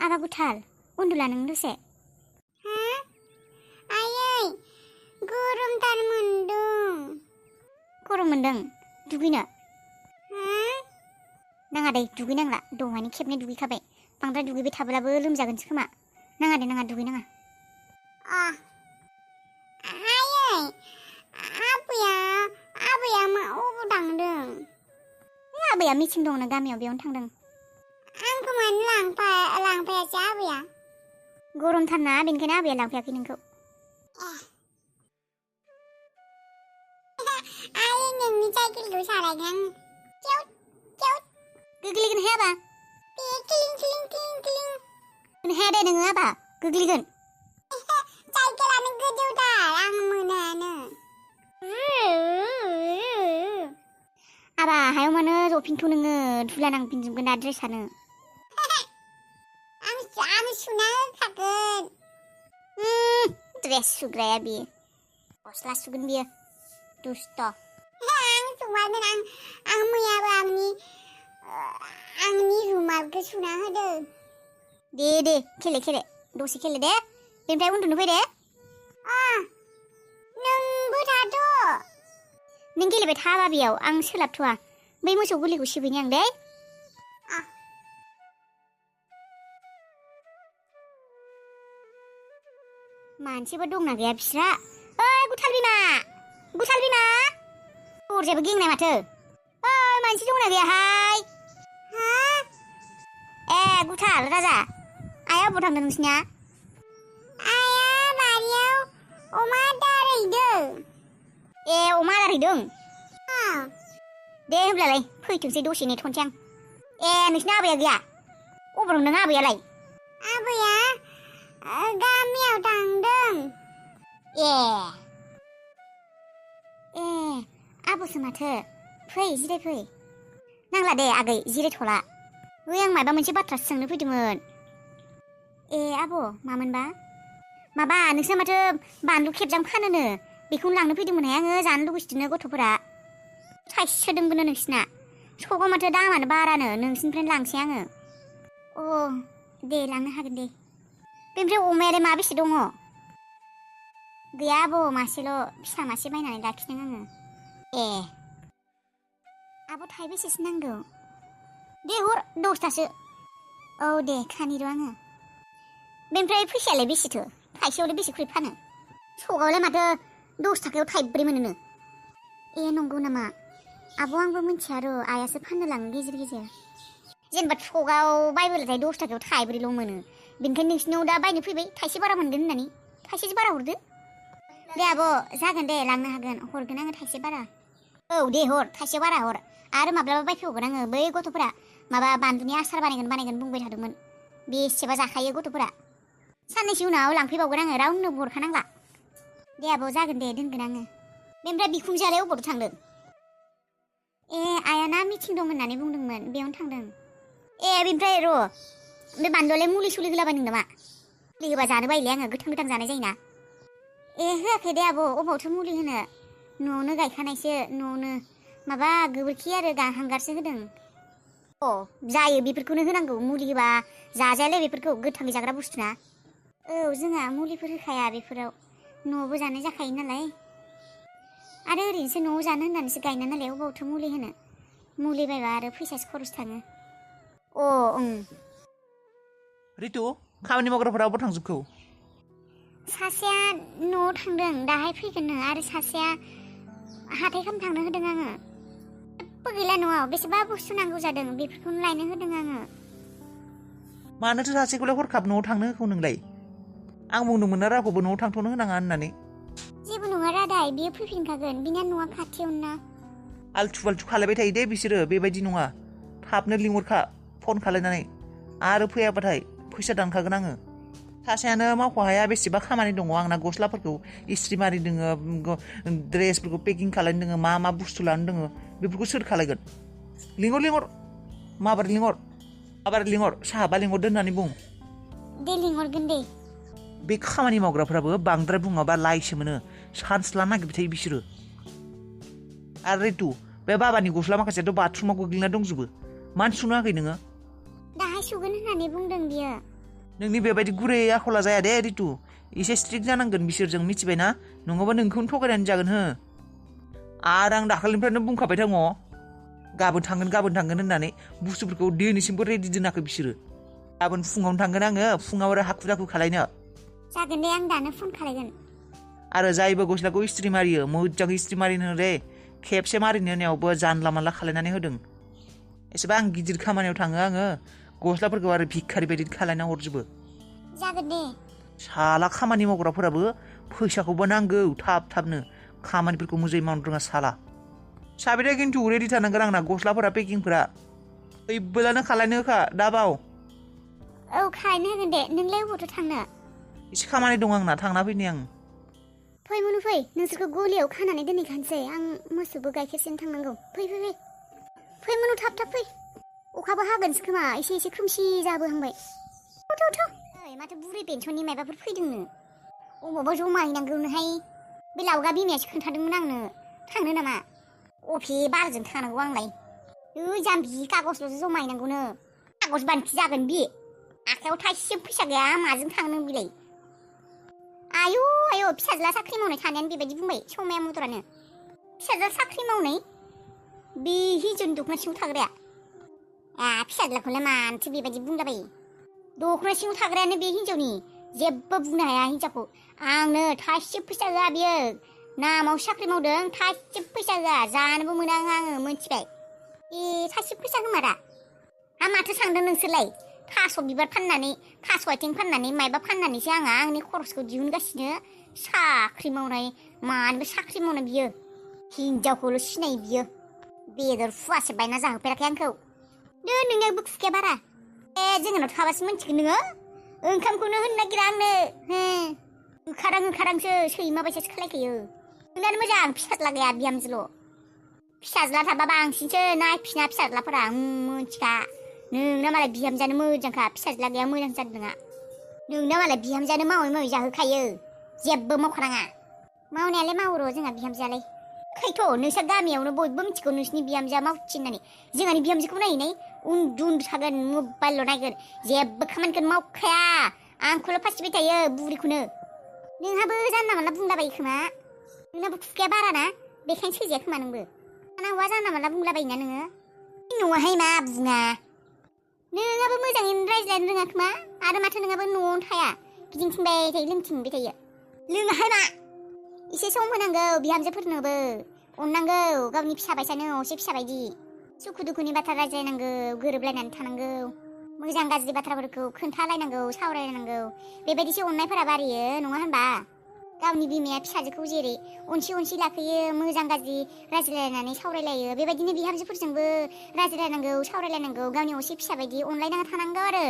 आबा गुथाल उन्दुला नों दसे हा आयै गरमथार मोनदों गरम मोनदों दुगैनो हा नाङा दे दुगैनांला दहायनो खेबनै दुगैखाबाय बांद्राय दुगैबाय थाब्लाबो लोमजागोनसो खोमा नाङा दे नाङा दुगैनाङा आयै आबैया मा अबाव थांदों आबैया मिथिं दंनो गामियाव बेयावनो थांदों आंखौ मानो लांफायासै आबैया गरमथारना बेनिखायनो आबैया लांफायाखै नोंखौ आयै नोंनि साइकेलखौ सालायगोन केवट केवट गोग्लैगोन हायाबा क्लिं क्लिं क्लिं क्लिं हाया दे नोङो आबा गोग्लैगोन साइकेलानो गोजौथार आं मोनानो आबा हायाव मानो जफिनखौ नोङो धुला नांफिनजोबगोन दा ड्रेसानो आं सुना होखागोन ड्रेस सुग्राया बियो गस्ला सुगोन बियो दुस्त आं सुगागोन आं मैयाबो आंनि रुमालखौ सुना होदों दे खेले दसे खेले दे बेनिफ्राय उन्दुनो फै दे नोंबो थाथ' नों गेलेबाय थाबा बेयाव आं सोलाबथ'वा बै मोसौ गलिखौ सिबैनि आं दे मानसिबो दंना गैया बिस्रा ओइ गुथाल बिमा दरजायाबो गेंनाय माथो ओइ मानसि दंना गैयाहाय ए गुथाल राजा आया अबाव थांदों नोंसिनिया आया बारियाव अमा आदार हैदों ए अमा आदार हैदों दे होनब्लालाय फैथोंसै दसे नेथ'नोसै आं ए नोंसिना आबैया गैया अबाव दं नों आबैयालाय आबैया गामियाव थांदों ए आब'सो माथो फै जिरायफै नांला दे आगै जिरायथ'ला ओइ आं माबा मोनसे बाथ्रा सोंनो फैदोंमोन ए आब' मामोनबा माबा नोंसोर माथो बानलु खेबजां फानोनो बेखौनो लांनो फैदोंमोनहाय आङो जानो लुगैसोदोंनो गथ'फोरा थाइसोदोंबोनो नोंसिना सगाव माथो दामानो बारानो नोंसिनिफ्रायनो लांसै आङो अ दे लांनो हागोन दे बेनिफ्राय अमायालाय माबेसे दङ गैया आब' मासेल' फिसा मासे बायनानै लाखिदों आङो ए आब' थाइबेसेसो नांगौ दे हर 10थासो औ दे खानि र' आङो बेनिफ्राय फैसायालाय बेसेथो थाइसेयावलाय बेसे खरि फानो सगावलाय माथो 10 थाखायाव थाइब्रै मोनोनो ए नंगौ नामा आब' आंबो मिथिया र' आइयासो फाननो लाङो गेजेर गेजेर जेनेबा सगाव बायबोलाथाय 10 थाखायाव थाइब्रैल' मोनो बेनिखायनो नोंसिनाव दा बायनो फैबाय थाइसे बारा मोनगोन होननानै थाइसेसो बारा हरदो दे आब' जागोन दे लांनो हागोन हरगोन आङो थाइसे बारा औ दे हर थाइसे बारा हर आरो माब्लाबा बायफैबावगोन आङो बै गथ'फोरा माबा बानलुनि आसार बानायगोन बुंबाय थादोंमोन बेसेबा जाखायो गथ'फोरा साननैसो उनाव लांफैबावगोन आङो रावनोबो हरखानांला दे आब' जागोन दे दोनगोन आङो बेनिफ्राय बिखुनजोआलाय अबावथो थांदों ए आयाना मिथिं दं होननानै बुंदोंमोन बेयावनो थांदों ए बेनिफ्राय र' बे बानलुआलाय मुलि सुलि होलाबायदों नामा मुलि होबा जानो बायोलै आङो गोथां जानाय जायोना ए होआखै दे आब' अबावथो मुलि होनो न'आवनो गायखानायसो न'आवनो माबा गोबोरखि आरो हांगारसो होदों अ जायो बेफोरखौनो होनांगौ मुलि होबा जाजायालै बेफोरखौ गोथाङै जाग्रा बुस्थु ना औ जोंहा मुलिफोर होखाया बेफोराव न'आवबो जानाय जाखायो नालाय आरो ओरैनोसो न'आव जानो होननानैसो गायना नालाय अबावथो मुलि होनो मुलि बायबा आरो फैसासो खरस थाङो अ रितु खामानि मावग्राफोरा अबाव थांजोबखो सासेया न'आव थांदों दाहाय फैगोननो आरो सासेया हाथाय खालामनो थांनो होदों आङो जेबो गैला न'आव बेसेबा बुस्थु नांगौ जादों बेफोरखौनो लायनो होदों आङो मानोथो सासेखौलाय हरखाब न'आव थांनो होखो नोंलाय आं बुंदोंमोन ना रावखौबो न'आव थांथ'नो होनाङा होननानै जेबो नङा रादाय बियो फैफिनखागोन बिना न'आ खाथियावनो ना आलथु फालथु खालायबाय थायो दे बिसोरो बेबायदि नङा थाबनो लिंहरखा फन खालायनानै आरो फैयाबाथाय फैसा दानखागोन आङो सासेयानो मावख' हाया बेसेबा खामानि दङ आंना गस्लाफोरखौ इस्त्रि मारि दोङो ड्रेसफोरखौ पेकिं खालायनो दोङो मा बुस्थु लानो दोङो बेफोरखौ सोर खालायगोन लिंहर माबार लिंहर साहाबा लिंहरदो होननानै बुं दे लिंहरगोन दे बे खामानि मावग्राफ्राबो बांद्राय बुङाबा लाइसो मोनो चान्स लानो नागिरबाय थायो बिसोरो आरो रितु बे बाबानि गस्ला माखासेयाथ' बाथरुमाव गोग्लैना दंजोबो मानो सुनो होआखै नोङो दाहाय सुगोन होननानै बुंदों बियो नोंनि बेबायदि गुरै आखला जाया दे रितु एसे स्ट्रिक्ट जानांगोन बिसोरजों मिथिबायना नङाबा नोंखौनो थगायनानै जागोन हो आरो आं दाखालिनिफ्रायनो बुंखाबाय दङ गाबोन थांगोन होननानै बुस्थुफोरखौ दिनैसिमबो रेडि दोनाखै बिसोरो गाबोन फुङावनो थांगोन आङो फुङाव आरो हाखु दाखु खालायनो जागोन दे आं दानो फन खालायगोन आरो जायबो गस्लाखौ इस्त्रि मारियो मोजां इस्त्रि मारिनो रे खेबसे मारिनो होनायावबो जानला मानला खालायनानै होदों एसेबां गिदिर खामानियाव थाङो आङो गस्लाफोरखौ आरो भिखारि बायदि खालायना हरजोबो जागोन दे साला खामानि मावग्राफोराबो फैसाखौबो नांगौ थाबनो खामानिफोरखौ मोजाङै मावनो रोङा साला साबिरा खिन्थु रेडि थानांगोन आंना गस्लाफोरा पेकिंफोरा ओइबोलानो खालायनो होखा दाबाव औ खालायनो होगोन दे नोंलाय अबावथो थांनो एसे खामानि दं आंना थांना फैनि आं फै मुनु फै नोंसोरखौ गलियाव खानानै दोनहैखानोसै आं मोसौबो गाइखेरसेनो थांनांगौ फै मुनु थाब फै अखाबो हागोनसो खोमा एसे खोमसि जाबोहांबाय थ' माथो बुरै बेन्सननि माबाफोर फैदोंनो अबावबा जमा हैनांगौनोहाय बे लावगा बिमायासो खोन्थादोंमोन आंनो थांनो नामा अफे बारजों थांनांगौ आंलाय जाम्बि कागजल'सो जमा हैनांगौनो कागज बान्थि जागोन बे आखायाव थाइसेबो फैसा गैया माजों थांनो बिलाय आयौ फिसाज्ला साख्रि मावनाय थानायानो बेबायदि बुंबाय समाया मदरानो फिसाज्ला साख्रि मावनाय बे हिन्जावनि दख'ना सिङाव थाग्राया फिसाज्लाखौलाय मानोथो बेबायदि बुंलाबायो दख'ना सिङाव थाग्रायानो बे हिन्जावनि जेबो बुंनो हाया हिन्जावखौ आंनो थाइसे फैसा होआ बियो नामाव साख्रि मावदों थाइसे फैसा होआ जानोबो मोना आङो मोनथिबाय थाइसे फैसा गोमारा माथो सानदों नोंसोरलाय थास' बिबार फाननानै थास' आथिं फाननानै मायबा फाननानैसो आंनि खरसखौ दिहुनगासिनो साख्रि मावनाय मानोबो साख्रि मावनाय बियो हिन्जावखौल' सिनायो बियो बेदर फुवासे बायना जाहोफेराखै आंखौ नोंनियाबो खुखाया बारा जोंनाव थाबासो मिन्थिगोन नोङो ओंखामखौनो होनो नागिरा आंनो होखारांसो सैमा बायसासो खालायखायो नोंनानो मोजां फिसाज्ला गैया बिहामजोल' फिसाज्ला थाबा बांसिनसो नायफिना फिसाज्लाफोरा मोनथिखा नोंना मालाय बिहामजानो मोजांखा फिसाज्ला गैया मोजां जादों नोंहा नोंना मालाय बिहामजानो मावै जाहोखायो जेबो मावखानाङा मावनायालाय मावो र' जोंहा बिहामजोआलाय खैथ' नोंस्रा गामियावनो बयबो मिथिगौ नोंसिनि बिहामजोआ मावथि होननानै जोंहानि बिहामजोखौ नायहैनाय उन्दु थागोन मबाइलल' नायगोन जेबो खामानिखौनो मावखाया आंखौल' फासिबाय थायो बुरिखौनो नोंहाबो जानला मानला बुंलाबायो खोमा नोंनाबो खुखाया बाराना बेखायनो सैजाया खोमा नोंबो हौवा जानला मानला बुंलाबायोना नोङो न'आहाय मा बुङा नोंहाबो मोजाङैनो रायज्लायनो रोङा खोमा आरो माथो नोंहाबो न'आवनो थाया गिदिंथिंबाय थायो लोंथिंबाय थायो लोङाहाय मा एसे सम होनांगौ बिहामजोफोरनोबो अननांगौ गावनि फिसा बायसानो असे फिसा बायदि सुखु दुखुनि बाथ्रा रायज्लायनांगौ गोरोबलायनानै थानांगौ मोजां गाज्रि बाथ्राफोरखौ खोन्थालायनांगौ सावरायलायनांगौ बेबायदिसो अननायफोरा बारियो नङा होनबा गावनि बिमाया फिसाजोखौ जेरै अनसि लाखैयो मोजां गाज्रि रायज्लायनानै सावरायलायो बेबायदिनो बिहामजोफोरजोंबो रायज्लायनांगौ सावरायलायनांगौ गावनि असे फिसा बायदि अनलायना थानांगौ आरो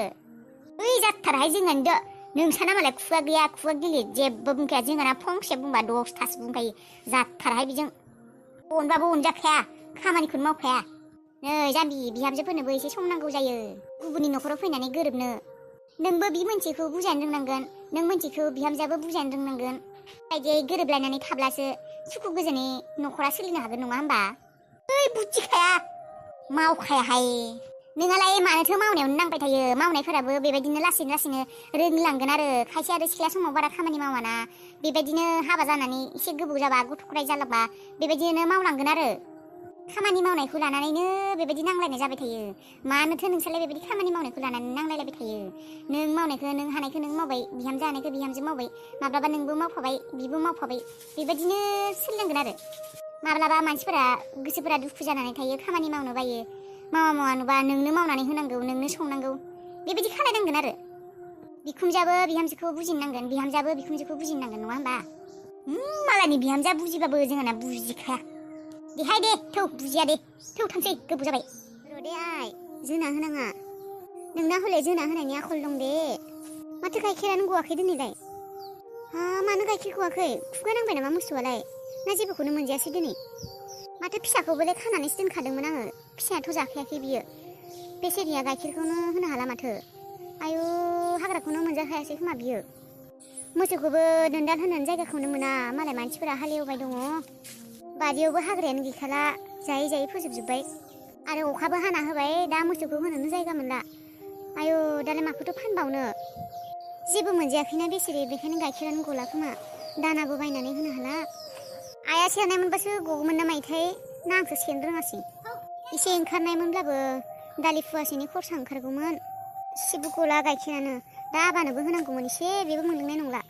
जाथाराहाय जोंहानो नोंसाना मालाय खुगा गैया खुगा गिलिर जेबो बुंखाया जोंहाना फंसे बुंबा 10थासो बुंखायो जाथाराहाय बेजों अनबाबो अनजाखाया खामानिखौनो मावखाया नै जाम्बि बिहामजोफोरनोबो एसे सम नांगौ जायो गुबुननि न'खराव फैनानै गोरोबनो नोंबो बि मोनसेखौ बुजायनो रोंनांगोन नों मोनसेखौ बिहामजोआबो बुजायनो रोंनांगोन बायदियै गोरोबलायनानै थाब्लासो सुखु गोजोनै न'खरा सोलिनो हागोन नङा होनबा बुजिखाया मावखायाहाय नोंहालाय मानोथो मावनायावनो नांबाय थायो मावनायफोराबो बेबायदिनो लासैनो रोंलांगोन आरो खायसे आरो सिख्ला समाव बारा खामानि मावाना बेबायदिनो हाबा जानानै एसे गोबाव जाबा गथ' गथाय जालांबा बेबायदिनो मावलांगोन आरो खामानि मावनायखौ लानानैनो बेबायदि नांलायनाय जाबाय थायो मानोथो नोंसोरलाय बेबायदि खामानि मावनायखौ लानानै नांलायलायबाय थायो नों मावनायखौ नों हानायखौ नों मावबाय बिहामजो हानायखौ बिहामजो मावबाय माब्लाबा नोंबो मावफाबाय बिबो मावफाबाय बेबायदिनो सोलिनांगोन आरो माब्लाबा मानसिफोरा गोसोफोरा दुखु जानानै थायो खामानि मावनो बायो मावा नुबा नोंनो मावनानै होनांगौ नोंनो संनांगौ बेबायदि खालायनांगोन आरो बिखुनजोआबो बिहामजोखौ बुजिनांगोन बिहामजोआबो बिखुनजोखौ बुजिनांगोन नङा होनबा मालायनि बिहामजोआ बुजिबाबो जोंहाना बुजिखाया देहाय दे थौ बुजिया दे थौ थांसै गोबाव जाबाय र' दे आइ जोना होनाङा नोंना हले जोना होनायनि आखल दं दे माथो गाइखेरानो गवाखै दिनैलाय मानो गाइखेर गवाखै खुगा नांबाय नामा मोसौआलाय ना जेबोखौनो मोनजायासै दिनै माथो फिसाखौबोलाय खानानैसो दोनखादोंमोन आङो फिसायाथ' जाखायाखै बियो बेसेरिया गाइखेरखौनो होनो हाला माथो आयु हाग्राखौनो मोनजाखायासै खोमा बियो मोसौखौबो दोनदाल होनानै जायगाखौनो मोना मालाय मानसिफोरा हालेवबाय दङ बारियावबो हाग्रायानो गैखाला जायै फोजोबजोब्बाय आरो अखाबो हाना होबाय दा मोसौखौ होनोनो जायगा मोनला आयौ दालाय माखौथ' फानबावनो जेबो मोनजायाखैना बेसेरे बेखायनो गाइखेरानो गला खोमा दानाबो बायनानै होनो हाला आइया सेरनाय मोनबासो गगौमोन ना मायोथाय ना आंसो सेरनो रोङासै एसे ओंखारनायमोनब्लाबो दालि फुवासेनि खरसा ओंखारगौमोन एसेबो गला गाइखेरानो दा आबानोबो होनांगौमोन एसे बेबो मोनलोंनाय नंला